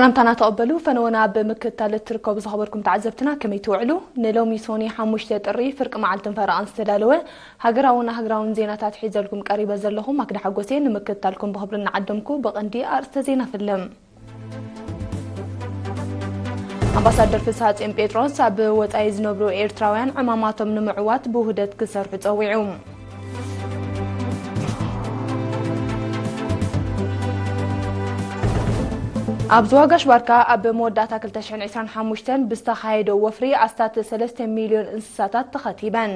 ኣንታና ተቐበሉ። ፈነወና ብምክትታል እትርከቡ ዝኸበርኩም ተዓዘብትና ከመይ ትውዕሉ? ንሎሚ ሶኒ ሓሙሽተ ጥሪ ፍርቂ መዓልትን ፈረቓን ዝተዳለወ ሃገራውን ኣህጉራውን ዜናታት ሒዘልኩም ቀሪበ ዘለኹ ማክዳ ሓጎሴ። ንምክትታልኩም ብኽብሪ እናዓደምኩ ብቐንዲ ኣርእስተ ዜና ፍልም። ኣምባሳደር ፍስሃ ጼን ጴጥሮስ ኣብ ወጻኢ ዝነብሩ ኤርትራውያን ዕማማቶም ንምዕዋት ብውህደት ክሰርሑ ጸዊዑ። ኣብ ዞባ ጋሽ ባርካ ኣብ መወዳእታ ክልተ ሽሕን ዕስራን ሓሙሽተን ብዝተኻየደ ወፍሪ ኣስታት ሰለስተ ሚልዮን እንስሳታት ተኸቲበን።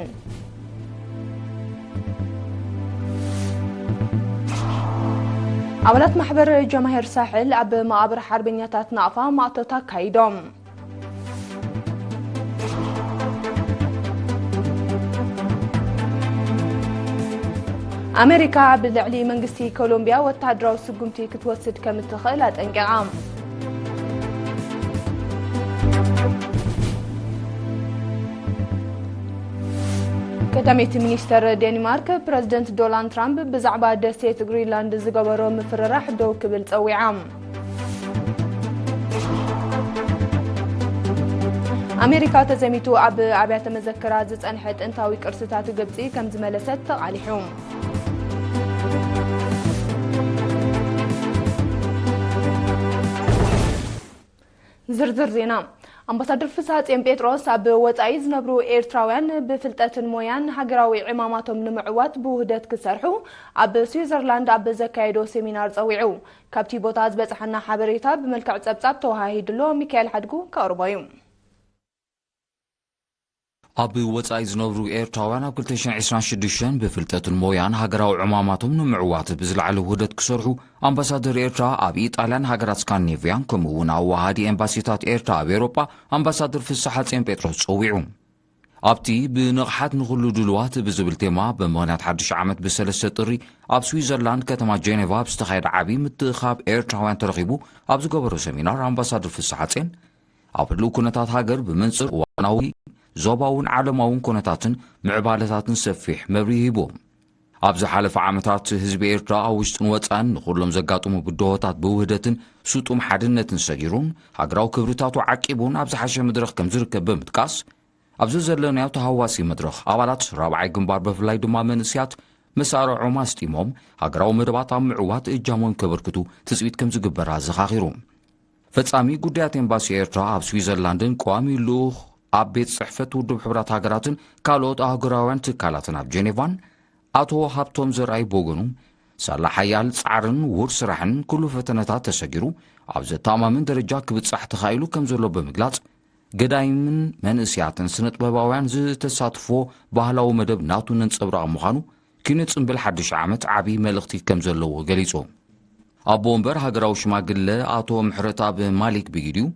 ኣባላት ማሕበር ጀማሂር ሳሕል ኣብ መቓብር ሓርበኛታት ናቕፋ ማእቶት ኣካይዶም። ኣሜሪካ ብልዕሊ መንግስቲ ኮሎምቢያ ወተሃደራዊ ስጉምቲ ክትወስድ ከም እትኽእል ኣጠንቂቓ። ቀዳመይቲ ሚኒስተር ዴንማርክ ፕረዚደንት ዶናልድ ትራምፕ ብዛዕባ ደሴት ግሪንላንድ ዝገበሮ ምፍርራሕ ደው ክብል ጸዊዓ። ኣሜሪካ ተዘሚቱ ኣብ ኣብያተ መዘክራ ዝጸንሐ ጥንታዊ ቅርስታት ግብጺ ከም ዝመለሰት ተቓሊሑ። ዝርዝር ዜና። ኣምባሳደር ፍስሃ ጼን ጴጥሮስ ኣብ ወጻኢ ዝነብሩ ኤርትራውያን ብፍልጠትን ሞያን ሃገራዊ ዕማማቶም ንምዕዋት ብውህደት ክሰርሑ ኣብ ስዊዘርላንድ ኣብ ዘካየዶ ሴሚናር ጸዊዑ። ካብቲ ቦታ ዝበጽሓና ሓበሬታ ብመልክዕ ጸብጻብ ተወሃሂድሎ ሚካኤል ሓድጉ ከቕርቦ እዩ። ኣብ ወጻኢ ዝነብሩ ኤርትራውያን ኣብ ክልተ ሽሕን ዕስራን ሽዱሽተን ብፍልጠትን ሞያን ሃገራዊ ዕማማቶም ንምዕዋት ብዝለዓለ ውህደት ክሰርሑ ኣምባሳደር ኤርትራ ኣብ ኢጣልያን ሃገራት ስካንዲኔቭያን ከምኡ እውን ኣዋሃዲ ኤምባሲታት ኤርትራ ኣብ ኤውሮጳ ኣምባሳደር ፍስሓ ጼን ጴጥሮስ ጸዊዑ። ኣብቲ ብንቕሓት ንኹሉ ድልዋት ብዝብል ቴማ ብምኽንያት ሓድሽ ዓመት ብሰለስተ ጥሪ ኣብ ስዊዘርላንድ ከተማ ጄኔቫ ኣብ ዝተኻየደ ዓቢ ምትእኻብ ኤርትራውያን ተረኺቡ ኣብ ዝገበሮ ሰሚናር ኣምባሳደር ፍስሓ ጼን ኣብ ህልው ኩነታት ሃገር ብመንጽር እዋናዊ ዞባውን ዓለማውን ኩነታትን ምዕባለታትን ሰፊሕ መብርሂ ሂቡ። ኣብ ዝሓለፈ ዓመታት ህዝቢ ኤርትራ ኣብ ውሽጥን ወጻእን ንኹሎም ዘጋጥሙ ብድሆታት ብውህደትን ስጡም ሓድነትን ሰጊሩን ሃገራዊ ክብርታቱ ዓቂቡን ኣብ ዝሓሸ መድረኽ ከም ዝርከብ ብምጥቃስ፣ ኣብዚ ዘለናዮ ተሃዋሲ መድረኽ ኣባላት ራብዓይ ግንባር ብፍላይ ድማ መንእስያት መሳርዖም ኣስጢሞም ሃገራዊ መደባት ኣብ ምዕዋት እጃሞም ከበርክቱ ትጽቢት ከም ዝግበር ኣዘኻኺሩ። ፈጻሚ ጉዳያት ኤምባሲ ኤርትራ ኣብ ስዊዘርላንድን ቀዋሚ ልኡኽ ኣብ ቤት ጽሕፈት ውድብ ሕቡራት ሃገራትን ካልኦት ኣህጉራውያን ትካላትን ኣብ ጀኔቫን ኣቶ ሃብቶም ዘርኣይ ብወገኑ፣ ሳላ ሓያል ጻዕርን ውር ስራሕን ኩሉ ፈተነታት ተሰጊሩ ኣብ ዘተኣማምን ደረጃ ክብጻሕ ተኻኢሉ ከም ዘሎ ብምግላጽ፣ ገዳይምን መንእስያትን ስነ ጥበባውያን ዝተሳትፎ ባህላዊ መደብ ናቱ ነንጸብራቕ ምዃኑ ኪነ ጽንብል ሓድሽ ዓመት ዓቢ መልእኽቲ ከም ዘለዎ ገሊጹ። ኣቦ ወንበር ሃገራዊ ሽማግለ ኣቶ ምሕረትኣብ ማሊክ ብጊዲኡ፣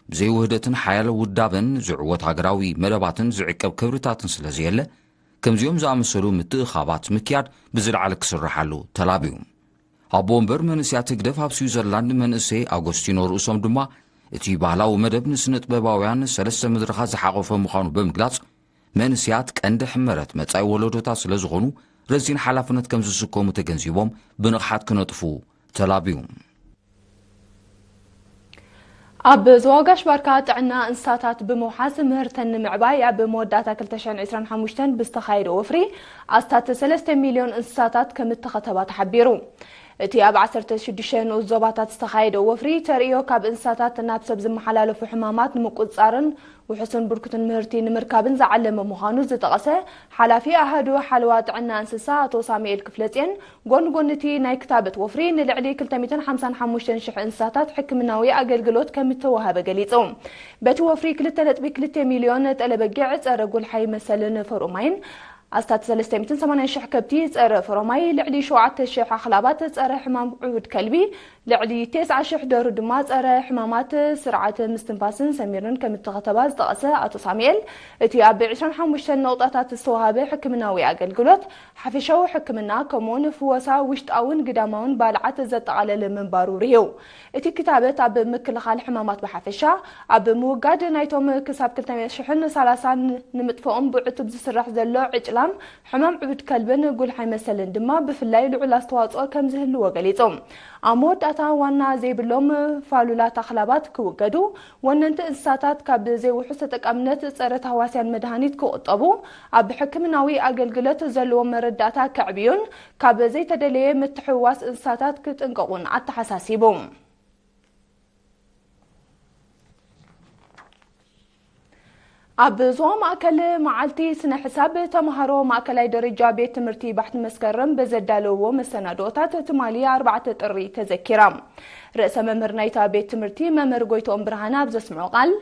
ብዘይ ውህደትን ሓያል ውዳበን ዝዕወት ሃገራዊ መደባትን ዝዕቀብ ክብርታትን ስለ ዘየለ፣ ከምዚኦም ዝኣመሰሉ ምትእኻባት ምክያድ ብዝለዓለ ክስርሓሉ ተላብዩ። ኣቦ ወንበር መንእስያት ህግደፍ ኣብ ስዊዘርላንድ መንእሰይ ኣጎስቲኖ ርእሶም ድማ፣ እቲ ባህላዊ መደብ ንስነ ጥበባውያን ሰለስተ መድረኻት ዝሓቖፈ ምዃኑ ብምግላጽ፣ መንእስያት ቀንዲ ሕመረት መጻኢ ወለዶታት ስለ ዝኾኑ፣ ረዚን ሓላፍነት ከም ዝስከሙ ተገንዚቦም ብንቕሓት ክነጥፉ ተላብዩ። ኣብ ዞባ ጋሽ ባርካ ጥዕና እንስሳታት ብምውሓስ ምህርተን ንምዕባይ ኣብ መወዳእታ ክልተ ሽሕን ዕስራን ሓሙሽተን ብዝተኻየደ ወፍሪ ኣስታት ሰለስተ ሚልዮን እንስሳታት ከም እተኸተባ ተሓቢሩ። እቲ ኣብ ዓሰርተ ሽዱሽተ ንኡስ ዞባታት ዝተኻየደ ወፍሪ ተርእዮ ካብ እንስሳታት ናብ ሰብ ዝመሓላለፉ ሕማማት ንምቁጽጻርን ውሑስን ብርኩትን ምህርቲ ንምርካብን ዝዓለመ ምዃኑ ዝጠቐሰ ሓላፊ ኣሃዱ ሓለዋ ጥዕና እንስሳ ኣቶ ሳሙኤል ክፍለጽዮን፣ ጎኒ ጎኒ እቲ ናይ ክታበት ወፍሪ ንልዕሊ ክልተ ሚእትን ሓምሳን ሓሙሽተን ሽሕ እንስሳታት ሕክምናዊ ኣገልግሎት ከም እተወሃበ ገሊጹ። በቲ ወፍሪ ክልተ ነጥቢ ክልተ ሚልዮን ጠለበጊዕ ጸረ ጉልሓይ መሰልን ፈሩማይን፣ ኣስታት ሰለስተ ሚእትን ሰማንያን ሽሕ ከብቲ ጸረ ፈሮማይ፣ ልዕሊ ሸውዓተ ሽሕ ኣኽላባት ጸረ ሕማም ዕቡድ ከልቢ፣ ልዕሊ ተስዓ ሽሕ ደሩ ድማ ጸረ ሕማማት ስርዓተ ምስትንፋስን ሰሚርንን ከም እተኸተባ ዝጠቐሰ ኣቶ ሳሙኤል፣ እቲ ኣብ ዕስራን ሓሙሽተን ነቑጣታት ዝተዋህበ ሕክምናዊ ኣገልግሎት፣ ሓፈሻዊ ሕክምና፣ ከምኡውን ፍወሳ ውሽጣውን ግዳማውን ባልዓት ዘጠቓለለ ምንባሩ ርሂው። እቲ ክታበት ኣብ ምክልኻል ሕማማት ብሓፈሻ፣ ኣብ ምውጋድ ናይቶም ክሳብ ክልተ ሽሕን ሰላሳን ንምጥፍኦም ብዕቱብ ዝስራሕ ዘሎ ዕጭላም፣ ሕማም ዕቡድ ከልብን ጉልሓይ መሰልን ድማ ብፍላይ ልዑል ኣስተዋጽኦ ከም ዝህልዎ ገሊጹ። ኣብ መወዳእታ ዋና ዘይብሎም ፋሉላት ኣኽላባት ክውገዱ፣ ወነንቲ እንስሳታት ካብ ዘይውሑስ ተጠቃምነት ጸረ ታህዋስያን መድሃኒት ክቑጠቡ፣ ኣብ ሕክምናዊ ኣገልግሎት ዘለዎም መረዳእታ ከዕብዩን ካብ ዘይተደለየ ምትሕውዋስ እንስሳታት ክጥንቀቑን ኣተሓሳሲቡ። ኣብ ዞባ ማእከል መዓልቲ ስነ ሕሳብ ተምሃሮ ማእከላይ ደረጃ ቤት ትምህርቲ ባሕቲ መስከረም ብዘዳለውዎ መሰናድኦታት ትማሊ ኣርባዕተ ጥሪ ተዘኪራ። ርእሰ መምህር ናይታ ቤት ትምህርቲ መምህር ጎይትኦም ብርሃነ ኣብ ዘስምዖ ቃል፣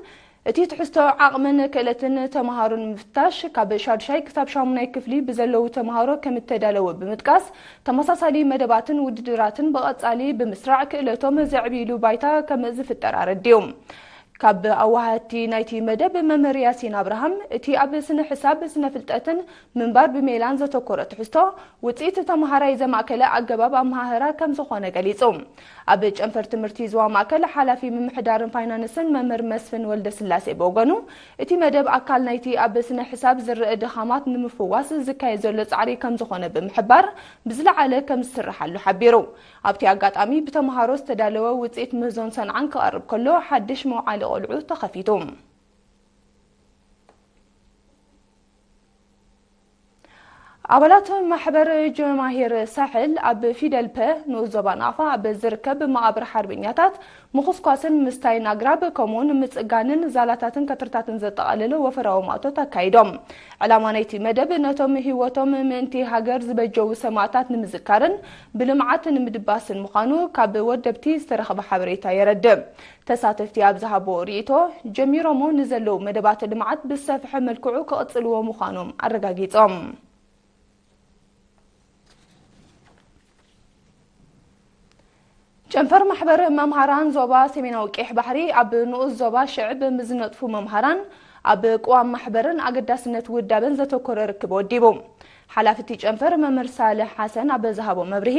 እቲ ትሕዝቶ ዓቕምን ክእለትን ተምሃሮ ንምፍታሽ ካብ ሻዱሻይ ክሳብ ሻሙናይ ክፍሊ ብዘለዉ ተምሃሮ ከም እተዳለወ ብምጥቃስ፣ ተመሳሳሊ መደባትን ውድድራትን ብቐጻሊ ብምስራዕ ክእለቶም ዘዕብይሉ ባይታ ከም ዝፍጠር ኣረዲኡ። ካብ ኣዋሃድቲ ናይቲ መደብ መምህር ያሲን ኣብርሃም፣ እቲ ኣብ ስነ ሕሳብ፣ ስነ ፍልጠትን ምንባር ብሜላን ዘተኮረ ትሕዝቶ፣ ውጽኢት ተመሃራይ ዘማእከለ ኣገባብ ኣመሃህራ ከም ዝኾነ ገሊጹ። ኣብ ጨንፈር ትምህርቲ ዞባ ማእከል ሓላፊ ምምሕዳርን ፋይናንስን መምህር መስፍን ወልደስላሴ ብወገኑ፣ እቲ መደብ ኣካል ናይቲ ኣብ ስነ ሕሳብ ዝረአ ድኻማት ንምፍዋስ ዝካየድ ዘሎ ጻዕሪ ከም ዝኾነ ብምሕባር፣ ብዝለዓለ ከም ዝስርሓሉ ሓቢሩ። ኣብቲ ኣጋጣሚ ብተምሃሮ ዝተዳለወ ውጽኢት ምህዞን ሰንዓን ክቐርብ ከሎ፣ ሓድሽ መውዓሊ ቆልዑ ተኸፊቱ። ኣባላት ማሕበር ጀማሂር ሳሕል ኣብ ፊደል ፐ ንኡስ ዞባ ናቕፋ ኣብ ዝርከብ መቓብር ሓርበኛታት ምኹስኳስን ምስታይን ኣግራብ፣ ከምኡውን ምጽጋንን ዛላታትን ከትርታትን ዘጠቓለለ ወፈራዊ ማእቶት ኣካይዶም። ዕላማ ናይቲ መደብ ነቶም ህይወቶም ምእንቲ ሃገር ዝበጀዉ ሰማእታት ንምዝካርን ብልምዓት ንምድባስን ምዃኑ ካብ ወደብቲ ዝተረኸበ ሓበሬታ የረድእ። ተሳተፍቲ ኣብ ዝሃብዎ ርእይቶ፣ ጀሚሮሞ ንዘለዉ መደባት ልምዓት ብዝሰፍሐ መልክዑ ክቕጽልዎ ምዃኖም ኣረጋጊጾም። ጨንፈር ማሕበር መምሃራን ዞባ ሰሜናዊ ቀይሕ ባሕሪ ኣብ ንኡስ ዞባ ሽዕብ ምስ ዝነጥፉ መምሃራን ኣብ ቅዋም ማሕበርን ኣገዳስነት ውዳበን ዘተኮረ ርክብ ወዲቡ። ሓላፊ እቲ ጨንፈር መምህር ሳልሕ ሓሰን ኣብ ዝሃቦ መብርሂ፣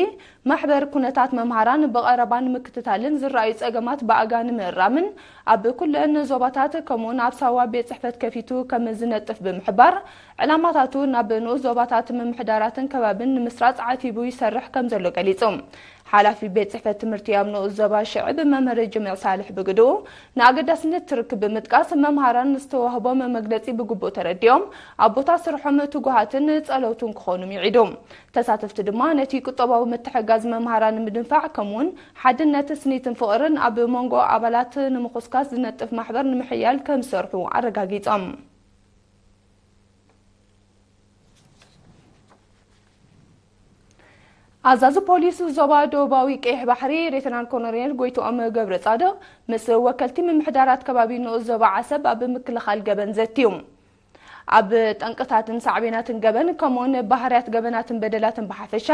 ማሕበር ኩነታት መምሃራን ብቐረባ ንምክትታልን ዝረኣዩ ጸገማት ብኣጋ ንምእራምን ኣብ ኩለን ዞባታት ከምኡውን ኣብ ሳዋ ቤት ጽሕፈት ከፊቱ ከም ዝነጥፍ ብምሕባር፣ ዕላማታቱ ናብ ንኡስ ዞባታት ምምሕዳራትን ከባብን ንምስራጽ ዓቲቡ ይሰርሕ ከም ዘሎ ገሊጹ። ሓላፊ ቤት ጽሕፈት ትምህርቲ ኣብ ንኡስ ዞባ ሽዕብ መምህር ጅምዕ ሳልሕ ብግድኡ፣ ንኣገዳስነት እቲ ርክብ ብምጥቃስ፣ መምሃራን ዝተዋህቦም መግለጺ ብግቡእ ተረዲኦም፣ ኣብ ቦታ ስርሖም ትጉሃትን ጸለውትን ክኾኑ ምዒዱ። ተሳተፍቲ ድማ ነቲ ቁጠባዊ ምትሕጋዝ መምሃራን ንምድንፋዕ፣ ከምኡውን ሓድነት፣ ስኒትን ፍቕርን ኣብ መንጎ ኣባላት ንምኹስካስ ዝነጥፍ ማሕበር ንምሕያል ከም ዝሰርሑ ኣረጋጊጾም። ኣዛዚ ፖሊስ ዞባ ደቡባዊ ቀይሕ ባሕሪ ሌተናል ኮሎኔል ጎይትኦም ገብረ ጻድቕ ምስ ወከልቲ ምምሕዳራት ከባቢ ንኡስ ዞባ ዓሰብ ኣብ ምክልኻል ገበን ዘትዩ። ኣብ ጠንቅታትን ሳዕቤናትን ገበን፣ ከምኡውን ባህርያት ገበናትን በደላትን ብሓፈሻ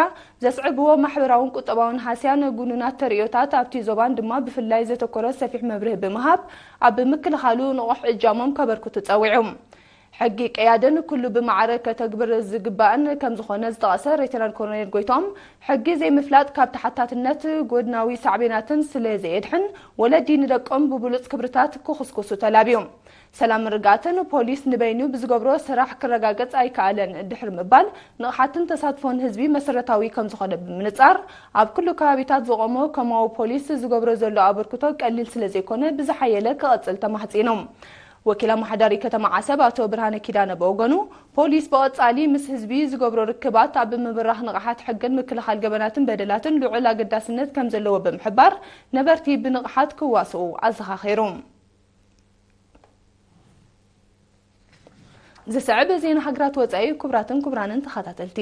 ዘስዕብዎ ማሕበራውን ቁጠባውን ሃስያን ጉኑናት ተርእዮታት ኣብቲ ዞባን ድማ ብፍላይ ዘተኮረ ሰፊሕ መብርሂ ብምሃብ፣ ኣብ ምክልኻሉ ንቑሕ እጃሞም ከበርክቱ ጸዊዑ። ሕጊ ቀያድን ኩሉ ብማዕረ ከተግብር ዝግባእን ከም ዝኾነ ዝጠቐሰ ሌተናል ኮሎኔል ጎይትኦም፣ ሕጊ ዘይምፍላጥ ካብ ተሓታትነት፣ ጎድናዊ ሳዕቤናትን ስለ ዘየድሕን፣ ወለዲ ንደቆም ብብሉጽ ክብርታት ክኹስኩሱ ተላብዩ። ሰላምን ርግኣትን ፖሊስ ንበይኑ ብዝገብሮ ስራሕ ክረጋገጽ ኣይከኣለን ድሕሪ ምባል፣ ንቕሓትን ተሳትፎን ህዝቢ መሰረታዊ ከም ዝኾነ ብምንጻር፣ ኣብ ኩሉ ከባቢታት ዝቖመ ከማዊ ፖሊስ ዝገብሮ ዘሎ ኣበርክቶ ቀሊል ስለ ዘይኮነ ብዝሓየለ ክቐጽል ተማሕጺኑ። ወኪል ኣመሓዳሪ ከተማ ዓሰብ ኣቶ ብርሃነ ኪዳነ ብወገኑ፣ ፖሊስ ብቐጻሊ ምስ ህዝቢ ዝገብሮ ርክባት ኣብ ምብራኽ ንቕሓት ሕግን ምክልኻል ገበናትን በደላትን ልዑል ኣገዳስነት ከም ዘለዎ ብምሕባር፣ ነበርቲ ብንቕሓት ክዋስኡ ኣዘኻኺሩ። ዝስዕብ ዜና ሃገራት ወጻኢ። ክቡራትን ክቡራንን ተኸታተልቲ፣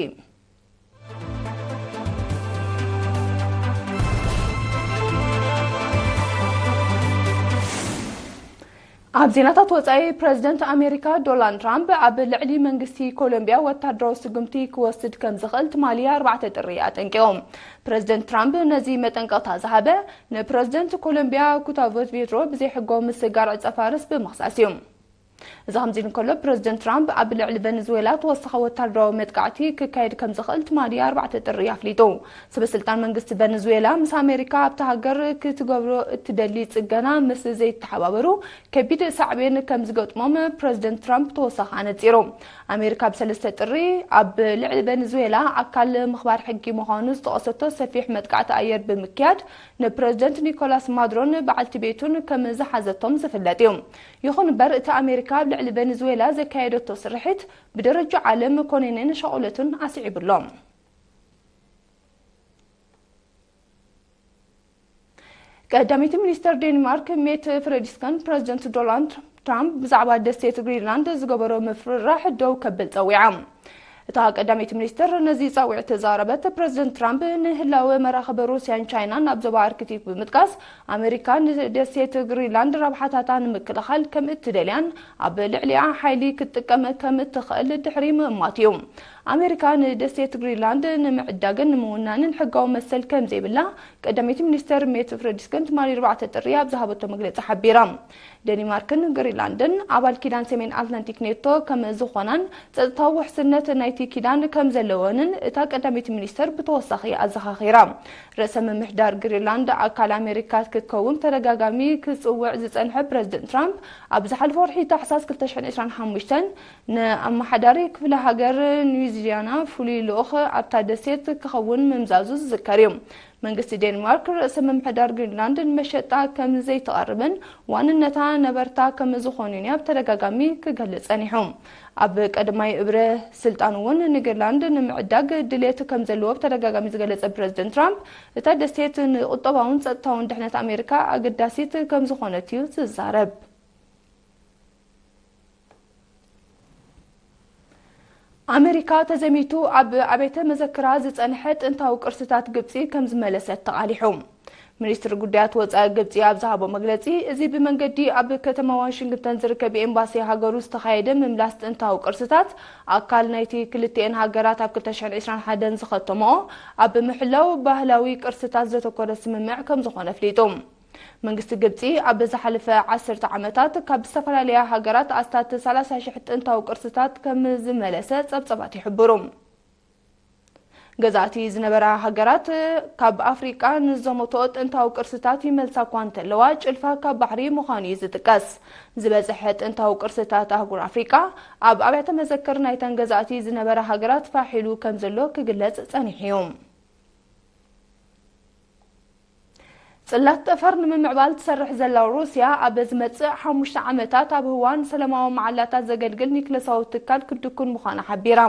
ኣብ ዜናታት ወጻኢ፣ ፕረዚደንት ኣሜሪካ ዶናልድ ትራምፕ ኣብ ልዕሊ መንግስቲ ኮሎምቢያ ወታደራዊ ስጉምቲ ክወስድ ከም ዝኽእል ትማሊ ኣርባዕተ ጥሪ ኣጠንቂቑ። ፕረዚደንት ትራምፕ ነዚ መጠንቀቕታ ዝሃበ፣ ንፕረዚደንት ኮሎምቢያ ጉስታቮ ፔትሮ ብዘይሕጋዊ ምስጋር ዕጸ ፋርስ ብምኽሳስ እዩ። እዚ ከምዚ እንከሎ፣ ፕረዚደንት ትራምፕ ኣብ ልዕሊ ቨነዙዌላ ተወሳኺ ወታደራዊ መጥቃዕቲ ክካየድ ከም ዝኽእል ትማሊ ኣርባዕተ ጥሪ ኣፍሊጡ። ሰበስልጣን መንግስቲ ቨነዙዌላ ምስ ኣሜሪካ ኣብታ ሃገር ክትገብሮ እትደሊ ጽገና ምስ ዘይተሓባበሩ፣ ከቢድ ሳዕቤን ከም ዝገጥሞም ፕረዚደንት ትራምፕ ተወሳኺ ኣነጺሩ። ኣሜሪካ ብሰለስተ ጥሪ ኣብ ልዕሊ ቨነዙዌላ ኣካል ምኽባር ሕጊ ምዃኑ ዝጠቐሰቶ ሰፊሕ መጥቃዕቲ ኣየር ብምክያድ፣ ንፕረዚደንት ኒኮላስ ማዱሮን በዓልቲ ቤቱን ከም ዝሓዘቶም ዝፍለጥ እዩ። ይኹን እምበር፣ እቲ ኣሜሪካ ኣብ ልዕሊ ቨነዙዌላ ዘካየደቶ ስርሒት ብደረጃ ዓለም ኮነነን ሸቑለቱን ኣስዒቡ ኣሎ። ቀዳመይቲ ሚኒስተር ዴንማርክ ሜት ፍሬድሪክሰን፣ ፕረዚደንት ዶናልድ ትራምፕ ብዛዕባ ደሴት ግሪንላንድ ዝገበሮ ምፍርራሕ ደው ከብል ጸዊዓ። እታ ቀዳመይቲ ሚኒስተር ነዚ ጻውዒት ተዛረበት፣ ፕረዚደንት ትራምፕ ንህላወ መራኸቢ ሩስያን ቻይናን ኣብ ዞባ ኣርክቲክ ብምጥቃስ፣ ኣሜሪካ ንደሴት ግሪንላንድ ረብሓታታ ንምክልኻል ከም እትደልያን ኣብ ልዕሊኣ ሓይሊ ክትጥቀም ከም እትኽእል ድሕሪ ምእማት እዩ። ኣሜሪካ ንደሴት ግሪንላንድ ንምዕዳግን ንምውናንን ሕጋዊ መሰል ከም ዘይብላ ቀዳመይቲ ሚኒስተር ሜት ፍሬድሪክሰን ትማሊ ኣርባዕተ ጥሪ ኣብ ዝሃበቶ መግለጺ ሓቢራ። ደኒማርክን ግሪንላንድን ኣባል ኪዳን ሰሜን ኣትላንቲክ ኔቶ ከም ዝኾናን ጸጥታዊ ውሕስነት ናይቲ ኪዳን ከም ዘለወንን እታ ቀዳመይቲ ሚኒስተር ብተወሳኺ ኣዘኻኺራ። ርእሰ ምምሕዳር ግሪንላንድ ኣካል ኣሜሪካ ክትከውን ተደጋጋሚ ክጽውዕ ዝጸንሐ ፕረዚደንት ትራምፕ፣ ኣብ ዝሓለፈ ወርሒ ታሕሳስ ክልተ ሽሕን ዕስራን ሓሙሽተን ንኣመሓዳሪ ክፍለ ሃገር ኒውዚላንድ ፍሉይ ልኡኽ ኣብታ ደሴት ክኸውን ምምዛዙ ዝዝከር እዩ። መንግስቲ ዴንማርክ ርእሰ ምምሕዳር ግሪንላንድ ንመሸጣ ከም ዘይተቐርብን ዋንነታ ነበርታ ከም ዝኾኑን ኣብ ተደጋጋሚ ክገልጽ ጸኒሑ። ኣብ ቀዳማይ እብረ ስልጣን እውን ንግሪንላንድ ንምዕዳግ ድሌት ከም ዘለዎ ብተደጋጋሚ ዝገለጸ ፕረዚደንት ትራምፕ፣ እታ ደሴት ንቁጠባውን ጸጥታውን ድሕነት ኣሜሪካ ኣገዳሲት ከም ዝኾነት እዩ ዝዛረብ። ኣሜሪካ ተዘሚቱ ኣብ ኣብያተ መዘክራ ዝጸንሐ ጥንታዊ ቅርስታት ግብጺ ከም ዝመለሰት ተቓሊሑ። ሚኒስትሪ ጉዳያት ወጻኢ ግብጺ ኣብ ዝሃቦ መግለጺ፣ እዚ ብመንገዲ ኣብ ከተማ ዋሽንግተን ዝርከብ ኤምባሲ ሃገሩ ዝተኻየደ ምምላስ ጥንታዊ ቅርስታት፣ ኣካል ናይቲ ክልቲኤን ሃገራት ኣብ ክልተ ሽሕን ዕስራን ሓደን ዝኸተመኦ ኣብ ምሕላው ባህላዊ ቅርስታት ዘተኮረ ስምምዕ ከም ዝኾነ ኣፍሊጡ። መንግስቲ ግብጺ ኣብ ዝሓለፈ ዓሰርተ ዓመታት ካብ ዝተፈላለያ ሃገራት ኣስታት ሰላሳ ሽሕ ጥንታዊ ቅርስታት ከም ዝመለሰ ጸብጸባት ይሕብሩ። ገዛእቲ ዝነበራ ሃገራት ካብ ኣፍሪቃ ንዘመቶ ጥንታዊ ቅርስታት ይመልሳ እኳ እንተለዋ፣ ጭልፋ ካብ ባሕሪ ምዃኑ እዩ ዝጥቀስ። ዝበዝሐ ጥንታዊ ቅርስታት ኣህጉር ኣፍሪቃ ኣብ ኣብያተ መዘክር ናይተን ገዛእቲ ዝነበራ ሃገራት ፋሕ ኢሉ ከም ዘሎ ክግለጽ ጸኒሑ እዩ። ጽላት ጠፈር ንምምዕባል ትሰርሕ ዘላ ሩስያ፣ ኣብ ዝመጽእ ሓሙሽተ ዓመታት ኣብ ህዋ ንሰላማዊ መዓላታት ዘገልግል ኒክለሳዊ ትካል ክትድኩን ምዃና ሓቢራ።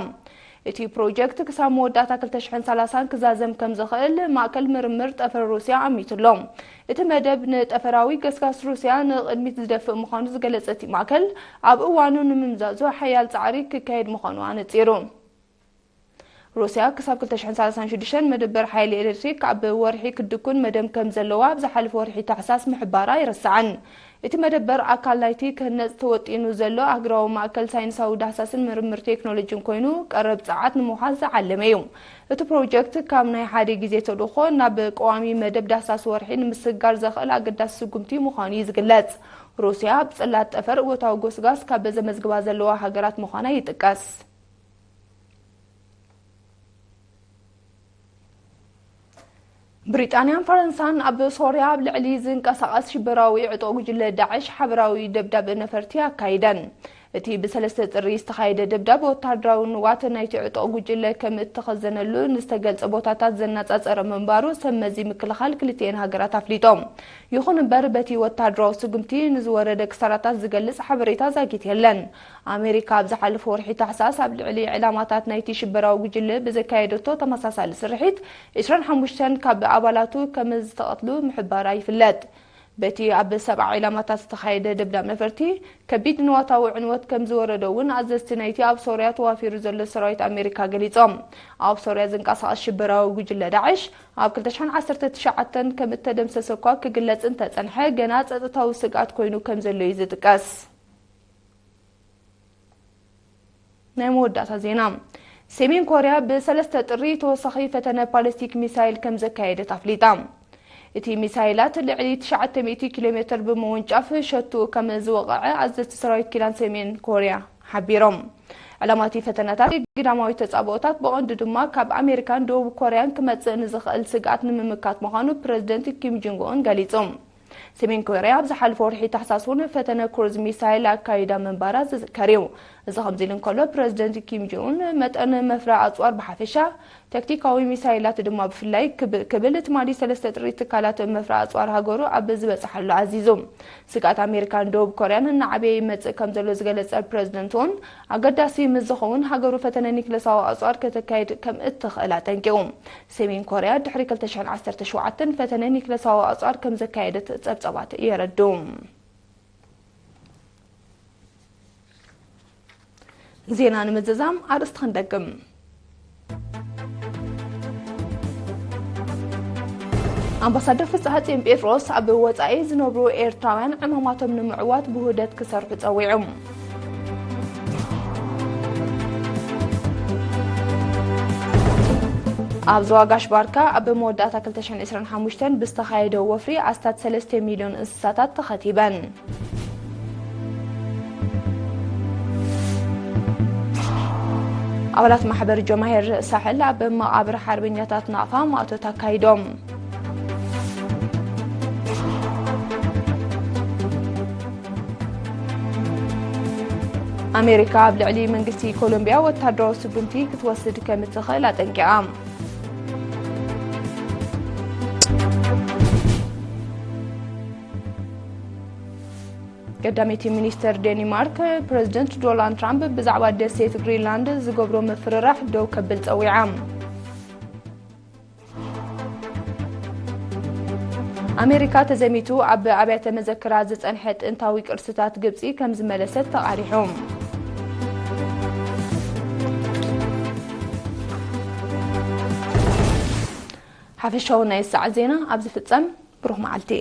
እቲ ፕሮጀክት ክሳብ መወዳእታ ክልተ ሽሕን ሰላሳን ክዛዘም ከም ዝኽእል ማእከል ምርምር ጠፈር ሩስያ ኣሚቱ ኣሎ። እቲ መደብ ንጠፈራዊ ገስጋስ ሩስያ ንቕድሚት ዝደፍእ ምዃኑ ዝገለጸ እቲ ማእከል፣ ኣብ እዋኑ ንምምዛዙ ሓያል ጻዕሪ ክካየድ ምዃኑ ኣነጺሩ። ሩስያ ክሳብ ክልተ ሽሕን ሰላሳን ሽዱሽተን መደበር ሓይሊ ኤሌክትሪክ ኣብ ወርሒ ክትድኩን መደብ ከም ዘለዋ ኣብ ዝሓለፈ ወርሒ ታሕሳስ ምሕባራ ኣይረስዓን። እቲ መደበር ኣካል ናይቲ ክህነጽ ተወጢኑ ዘሎ ኣህጉራዊ ማእከል ሳይንሳዊ ዳህሳስን ምርምር ቴክኖሎጂን ኮይኑ፣ ቀረብ ጸዓት ንምውሓስ ዝዓለመ እዩ። እቲ ፕሮጀክት ካብ ናይ ሓደ ግዜ ተልእኾ ናብ ቀዋሚ መደብ ዳህሳስ ወርሒ ንምስግጋር ዘኽእል ኣገዳሲ ስጉምቲ ምዃኑ እዩ ዝግለጽ። ሩስያ ኣብ ጽላት ጠፈር እወታዊ ጎስጋስ ካብ ዘመዝግባ ዘለዋ ሃገራት ምዃና ይጥቀስ። ብሪጣንያን ፈረንሳን ኣብ ሶርያ ኣብ ልዕሊ ዝንቀሳቐስ ሽበራዊ ዕጡቕ ጉጅለ ዳዕሽ ሓበራዊ ደብዳብ ነፈርቲ ኣካይደን። እቲ ብሰለስተ ጥሪ ዝተኻየደ ደብዳብ ወታደራዊ ንዋት ናይቲ ዕጡቕ ጉጅለ ከም እተኸዘነሉ ንዝተገልጸ ቦታታት ዘነጻጸረ ምንባሩ ሰብ መዚ ምክልኻል ክልቲኤን ሃገራት ኣፍሊጦም። ይኹን እምበር፣ በቲ ወታደራዊ ስጉምቲ ንዝወረደ ክሳራታት ዝገልጽ ሓበሬታ ዛጊት የለን። ኣሜሪካ ኣብ ዝሓለፈ ወርሒ ታሕሳስ ኣብ ልዕሊ ዕላማታት ናይቲ ሽበራዊ ጉጅለ ብዘካየደቶ ተመሳሳሊ ስርሒት፣ ዕስራን ሓሙሽተን ካብ ኣባላቱ ከም ዝተቐትሉ ምሕባራ ይፍለጥ። በቲ ኣብ ሰብዓ ዒላማታት ዝተኻየደ ደብዳብ ነፈርቲ፣ ከቢድ ንዋታዊ ዕንወት ከም ዝወረዶ እውን ኣዘዝቲ ናይቲ ኣብ ሶርያ ተዋፊሩ ዘሎ ሰራዊት ኣሜሪካ ገሊጾም። ኣብ ሶርያ ዝንቀሳቐስ ሽበራዊ ጉጅለ ዳዕሽ ኣብ ክልተ ሽሕን ዓሰርተ ትሽዓተን ከም እተደምሰሰ እኳ ክግለጽ እንተጸንሐ፣ ገና ጸጥታዊ ስግኣት ኮይኑ ከም ዘሎ እዩ ዝጥቀስ። ናይ መወዳእታ ዜና። ሰሜን ኮርያ ብሰለስተ ጥሪ ተወሳኺ ፈተነ ባሊስቲክ ሚሳይል ከም ዘካየደት ኣፍሊጣ። እቲ ሚሳይላት ልዕሊ ትሽዓተ ሚእቲ ኪሎ ሜትር ብምውንጫፍ ሸቱ ከም ዝወቕዐ ኣዘዝቲ ሰራዊት ኪዳን ሰሜን ኮርያ ሓቢሮም። ዕላማ እቲ ፈተነታት ግዳማዊ ተጻብኦታት ብቐንዱ ድማ ካብ ኣሜሪካን ደቡብ ኮርያን ክመጽእ ንዝኽእል ስግኣት ንምምካት ምዃኑ ፕረዚደንት ኪም ጆንግ ኡን ገሊጹ። ሰሜን ኮርያ ኣብ ዝሓለፈ ወርሒ ታሕሳስ እውን ፈተነ ክሩዝ ሚሳይል ኣካይዳ ምንባራ ዝዝከር እዩ። እዚ ከምዚ ኢሉ እንከሎ፣ ፕረዚደንት ኪም ጆን ኡን መጠን መፍረ ኣጽዋር ብሓፈሻ፣ ታክቲካዊ ሚሳይላት ድማ ብፍላይ ክብ-፣ ክብል ትማሊ ሰለስተ ጥሪ ትካላት መፍረ ኣጽዋር ሃገሩ ኣብ ዝበጽሓሉ ኣዚዙ። ስግኣት ኣሜሪካን ደቡብ ኮርያን እናዓበየ ይመጽእ ከም ዘሎ ዝገለጸ ፕረዚደንት ኡን፣ ኣገዳሲ ምስ ዝኸውን ሃገሩ ፈተነ ኒክለሳዊ ኣጽዋር ከተካይድ ከም እትኽእል ኣጠንቂቑ። ሰሜን ኮርያ ድሕሪ ክልተ ሽሕን ዓሰርተ ሸውዓተን ፈተነ ኒክለሳዊ ኣጽዋር ከም ዘካየደት ጸብጸባት የረድኡ። ዜና ንምዝዛም ኣርእስቲ ክንደግም። ኣምባሳደር ፍስሓጽዮን ጴጥሮስ ኣብ ወጻኢ ዝነብሩ ኤርትራውያን ዕማማቶም ንምዕዋት ብውህደት ክሰርሑ ጸዊዑ። ኣብ ዞባ ጋሽ ባርካ ኣብ መወዳእታ ክልተ ሽሕን ዕስራን ሓሙሽተን ብዝተኻየደ ወፍሪ ኣስታት ሰለስተ ሚልዮን እንስሳታት ተኸቲበን። ኣባላት ማሕበር ጀማሂር ሳሕል ኣብ መቓብር ሓርበኛታት ናቕፋ ማእቶት ኣካይዶም። ኣሜሪካ ኣብ ልዕሊ መንግስቲ ኮሎምቢያ ወታደራዊ ስጉምቲ ክትወስድ ከም እትኽእል ኣጠንቂቓ። ቀዳመይቲ ሚኒስተር ዴኒማርክ ፕረዚደንት ዶናልድ ትራምፕ ብዛዕባ ደሴት ግሪንላንድ ዝገብሮ ምፍርራሕ ደው ከብል ጸዊዓ። ኣሜሪካ ተዘሚቱ ኣብ ኣብያተ መዘክራ ዝጸንሐ ጥንታዊ ቅርስታት ግብጺ ከም ዝመለሰት ተቓሪሑ። ሓፈሻዊ ናይ ሰዓት ዜና ኣብዚ ፍጸም። ብሩኽ መዓልቲ።